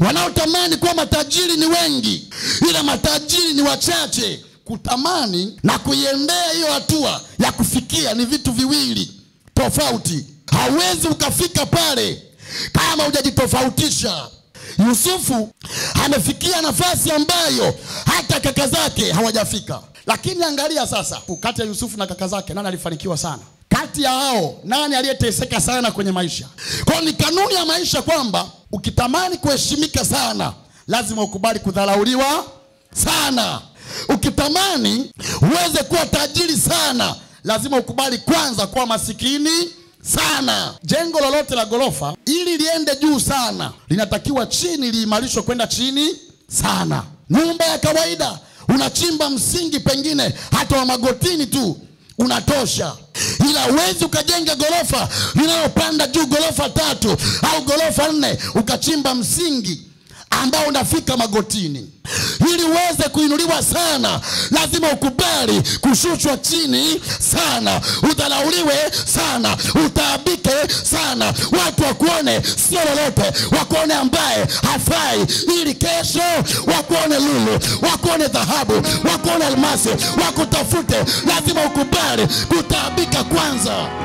Wanaotamani kuwa matajiri ni wengi, ila matajiri ni wachache. Kutamani na kuiendea hiyo hatua ya kufikia ni vitu viwili tofauti. Hauwezi ukafika pale kama hujajitofautisha. Yusufu amefikia nafasi ambayo hata kaka zake hawajafika. Lakini angalia sasa, kati ya Yusufu na kaka zake nani alifanikiwa sana? Kati ya hao nani aliyeteseka sana kwenye maisha? Kwa ni kanuni ya maisha kwamba ukitamani kuheshimika sana, lazima ukubali kudharauliwa sana. Ukitamani uweze kuwa tajiri sana, lazima ukubali kwanza kuwa masikini sana. Jengo lolote la gorofa ili liende juu sana, linatakiwa chini liimarishwe kwenda chini sana. Nyumba ya kawaida unachimba msingi pengine hata wa magotini tu unatosha. Ila huwezi ukajenga gorofa linalopanda juu gorofa 3 au gorofa 4 ukachimba msingi ambao unafika magotini. Ili uweze kuinuliwa sana, lazima ukubali kushushwa chini sana, udharauliwe sana, utaabike sana, watu wakuone sio lolote, wakuone ambaye hafai, ili kesho wakuone lulu, wakuone dhahabu, wakuone almasi, wakutafute. Lazima ukubali kutaabika kwanza.